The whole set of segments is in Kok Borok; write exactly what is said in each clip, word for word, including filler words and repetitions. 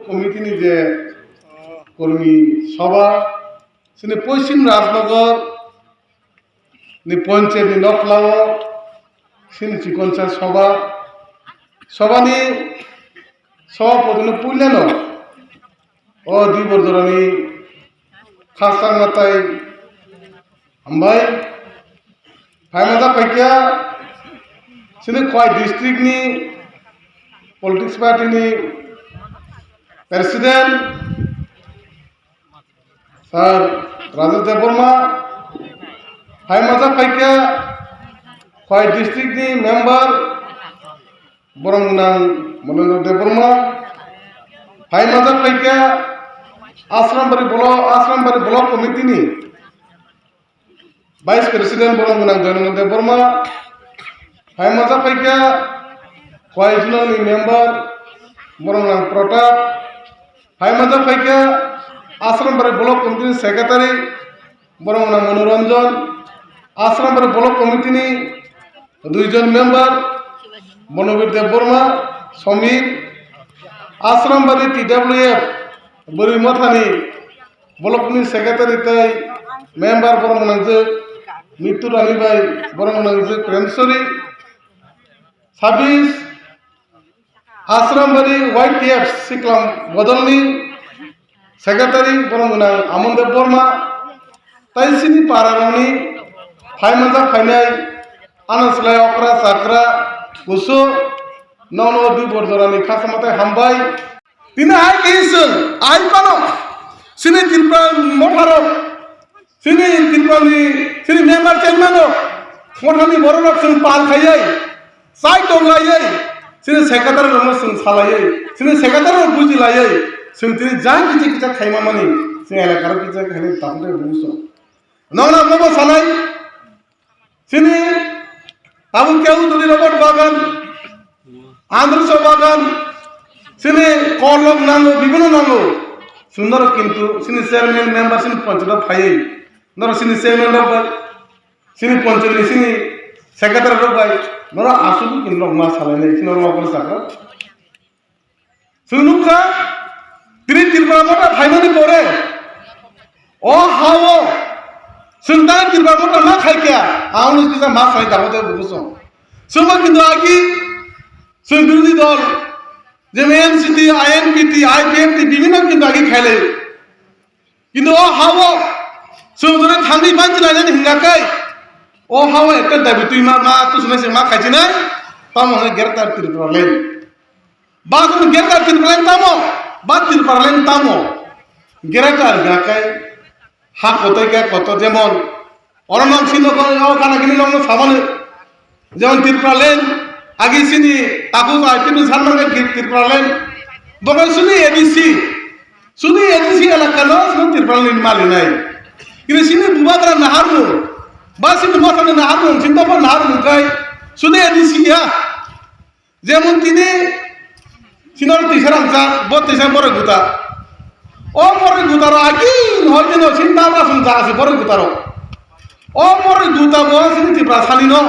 Committee ni je kormi sabha, chini Poschim Rajnagar ni panchayat ni nokhlao chini chikonsa sabha, sabha ni sabhapati no puilano o dui bordorani khasang natai hambai. Phaimajak paikha chini Khowai district ni politics party ni president Sir Rajesh Debbarma, phaimajak paikha Khowai district ni member borok nang Monendra Debbarma, phaimajak paikha Asrambari block, Asrambari block committee ni Vice President borok gwnang Joynath Debbarma, phaimajak paikha Khowai Zonal ni member borok gwnang Pratap, phaimajak paikha Asrambari Block Committee ni Secretary borok gwnang Manoranjan, Asrambari Block Committee ni duijon member Bonobir Debbarma, Somir, Asrambari T W F Bwrwi Mothani Block ni secretary tei member borok gwnangjwk Mittu Rani bai borok gwnangjwk Premsori, sabis Asrambari Y T F Siklam Bodolni secretary borok gwnang Amon Debbarma tei chini para rokni phai manjak phainai ano slai okra chakra kusu nono dui bor jorani khasama tei hambai. Tini hai khe chwng hai phano chini Tripura motharok, chini Tripurani, chini member chairman rok, mothani borok rok chwng pal khaiwi, chai tong laiwi, chini secretary rokno chwng salaiwi, chini secretary rok buji laiwi, chwng tini jang kichik kichak khaima mani, chini elaka rok kichak khaini tamo tei buso. Nokna bobo sanai, chini tabuk keu tuli Robert Bagan, Andrusha Bagan, chini korlok nango, bibino nango. Chwng norok kintu chini chairman member chini ponchayat phaiwi, norok chini chairman rok bai, chini ponchayat ni chini secretary rok bai, norok aswk kintu norok ma salainai, chini norok ma sakha. Chwng nukha, tini Tripura motha phaimani pore, o ha-o chwng tang Tripura motha ma khaikha, ang nw kisa ma sai dabo tei bubuso. Chwngbo kintu agi chwng birodhi dol, jemon N C P, I N P T, I P F T, bibhinno kintu agi khailai. Kintu o ha-o chwng jone thangwi manchi lainani hingkha khe, o ha-o ekta dabi twi ma, ma tusunai se ma khaichinai, tamo hwnwi Greater Tipraland. Ba chwng Greater Tipraland tamo, ba Tipraland tamo. Greater hingkha khe ha kotor khe kotor, jemon oro nang sino ko o gana gini nang samani. Jemon Tipraland, agi sini takhuk I P F T ni sanmangkha Tipraland. Bobo sini A D C, sini A D C elaka no sini Tipraland ni mali nai. Kini sini bubagra naharmung, ba sini mothani naharmung, sini dophani naharmung kai sini A D C ya. Jemon tini sinor tisa rangchak, bo tisa borok guta. O borok guta rok agi hoi jeno sini dama song jaga se borok guta rok. O borok guta bo sini Tiprasa ni no.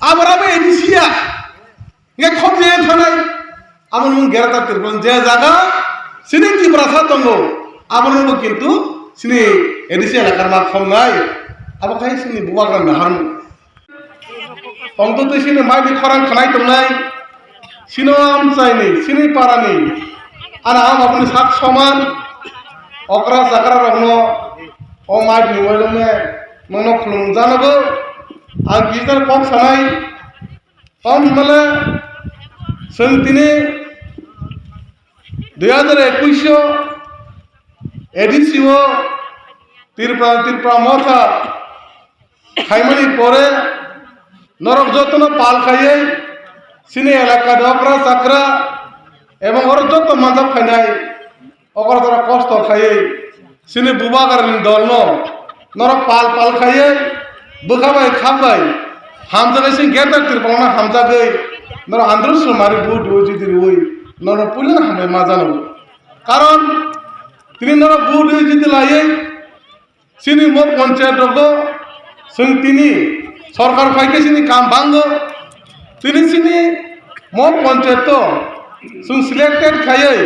Abora bo A D C ya. Nge khop je thanai. Abo nung Greater Tipraland je jaga sini Tiprasa tongo. Abo nung bo kintu sini A D C elakar ma khom nai. Abo khai sini bubagra naharmung. Tongtwtwi sini mai ni khorang khnai tongnai, sino amchaini, sini parani, ana ang aboni sak soman, okra chakra rokno o mai ni wailone nono khulum janogo, ang gitar kok sanai, tong himale chwng tini dui hazar ekwis o A D C o Tripura, Tripura motha khaimani pore norok jotono pal khaiwi sini elaka ni okra chakra ebong oro joto manjak khainai okra chakra kosto khaiwi sini bubagrani dolno norok pal pal khaiwi bwkha bai kham bai hamjakgwi sini Greater Tipraland no hamjakgwi norok Andrew Sumari vote rwi jiti rwi norok puila hambai ma jano. Karon tini norok vote rwi jiti laiwi chini mo panchayat rogo chwng tini sorkar phaikhe chini kam bango. Tini chini mo panchayat o chwng selected khaiwi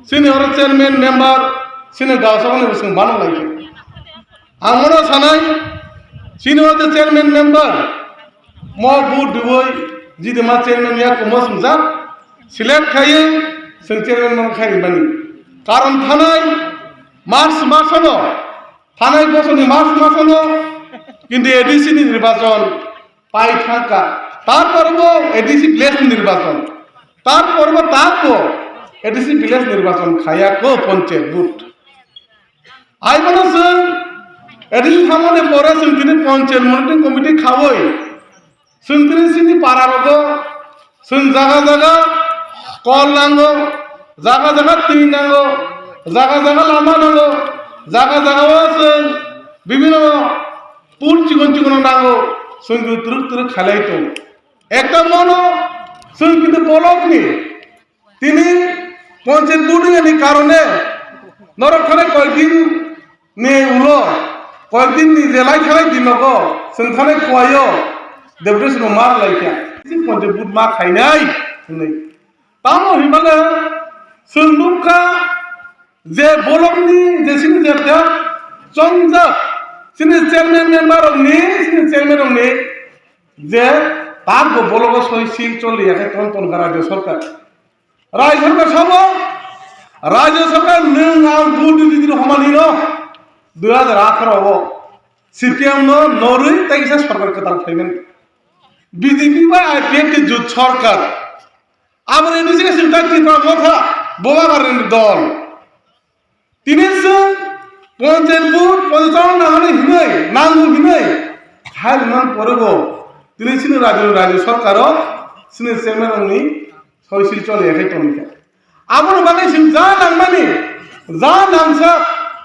Chini oro chairman member, chini gaosakni bwswng bano lai khe. Ang bono sanai, chini oro chairman member, mo vote diwi, jidima chairman ya kumo swngjak, select khaiwi, chwng chairman no khai bani. Karon thanai, March masono, thanai bosorni March masono, kintu A D C ni nirbachon, pai thangkha. Tarpore bo A D C village nirbachon. Tarpore bo tarbo A D C village nirbachon khaya ko panchayat vote. Ai bono chwng A D C thamani pore chwng tini panchayat monitoring committee khawi. Chwng tini chini para rogo chwng jaga jaga kol nango, jaga jaga twi nango, jaga jaga lama nango, jaga jaga o chwng bibino Pul chikon chikon nango, chwng twrwk twrwk khailai tong. Ekta mono chwng kintu bolokni tini panchayat voting ni karone norok thani koyekdin ni ulo, koyekdin ni je lai thanai dinogo chwng thani khuaio deputation no mar laikha. Chini panchayat vote ma khainai hinwi. Tamo hinmale chwng nukha je bolokni je sini je thak chongjak sini chairman member rokni sini chairman rokni je tabgo bologo soi sil choli yakhe ton ton kha rajyo sarkar. Rajyo sarkar sabo rajyo sarkar nwng ang vote di di homani no dui hajar atharo o C P M no norwi tei kisa sarkar kwtal phaimani. B J P bai I P F ni jut sarkar. Aboni bisi khe chwng tak Tripura Motha, Bubagrani dol. Tini chwng panchayat vote, panchayat nangani hinwi, nango hinwi, hai rwmani pore bo, tini chini rajyo, rajyo sarkar o, chini chairman rokni soi sil choli ya khai tongkha. Aboni bagwi chwng ja nangmani, ja nangsa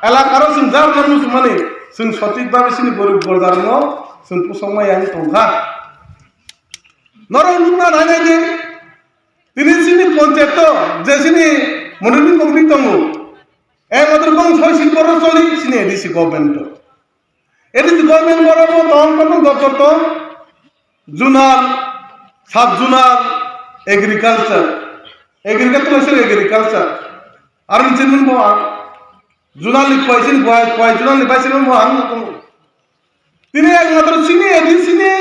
elaka ro chwng ja nang muchungmani, chwng sothik bagwi chini borok borja rokno chwng pusokma yang tongkha. Norok nukna nainai di, tini chini panchayat o je chini monitoring committee tongo, ekmatro bong soi sil borok choli chini A D C government o. A D C government borok bo tong, tong, doptor tong, zonal, sub zonal, agriculture, agriculture, agriculture, aro ni chairman bo ang, zonal ni khwai chini, khwai, khwai zonal ni vice chairman bo ang tongo. Tini ekmatro chini A D C ni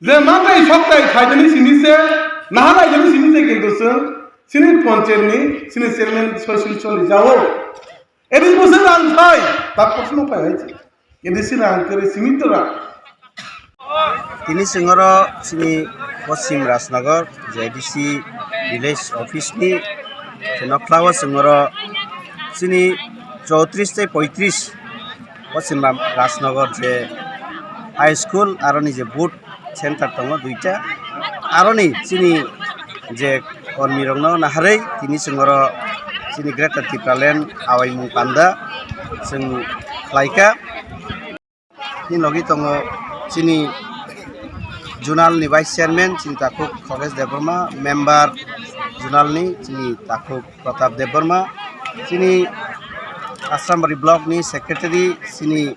je mantai soktai khaijani sini se, naha naijani sini se kintu chwng chini panchayat ni chini chairman soi sil choli jao. A D C bo se rang thai, tak kosno pai hai se. A D C rang kere simi to rang. Tini chwng oro chini Poschim Rajnagar je A D C village office ni je nokla o chwng oro chini chowtris tei poitris Poschim Ram-, Rajnagar je high school aroni je booth center tongo duita, aroni chini je kormi rokno naharwi tini chwng oro chini Greater Tipraland awaimung panda chwng khlaikha. Ni logi tongo chini zonal ni vice chairman chini takhuk Khogesh Debbarma, member zonal ni chini takhuk Pratap Debbarma, chini Asrambari block ni secretary chini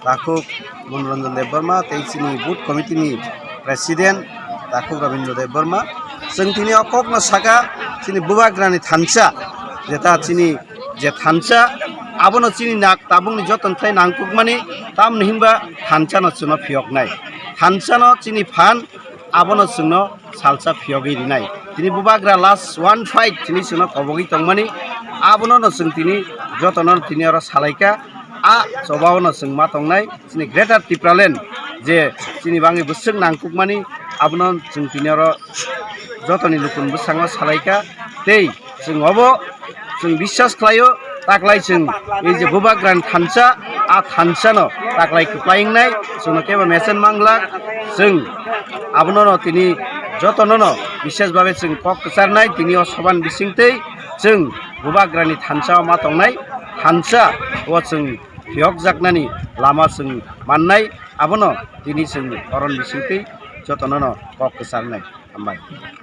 takhuk Monoranjan Debbarma tei chini booth committee ni president takhuk Rabindra Debbarma. Chwng tini o kokno saka chini Bubagrani thansa, jeta chini je thansa, abono chini nak tabukni joto khlai nangkukmani, tamni hinba thansano chwngno phiyoknai. Thansano chini phan abono chwngno salsa phiyogwi rinai. Tini Bubagra last one fight chini chwngno kobogwi tongmani, abono no chwng tini jotono tini oro salaikha. A chobaono chwng ma tongnai chini Greater Tipraland je chini bangwi bwswk nangkukmani, abono chwng tini oro jotoni lukun bwskango salaikha. Tei chwng obo chwng biswas khlaio, taklai chwng ei je Bubagrani thansa, a thansano taklai kwplai wngnai, chwngno kebo mesen mangla. Chwng abono no tini jotono no biswas babe chwng kok kwcharnai tini o soban bisingtwi chwng Bubagrani thansa o ma tongnai, thansa o chwng phiyokjaknani lama chwng mannai, abono tini chwng oron bisingtwi jotono no kok kwcharnai. Hambai.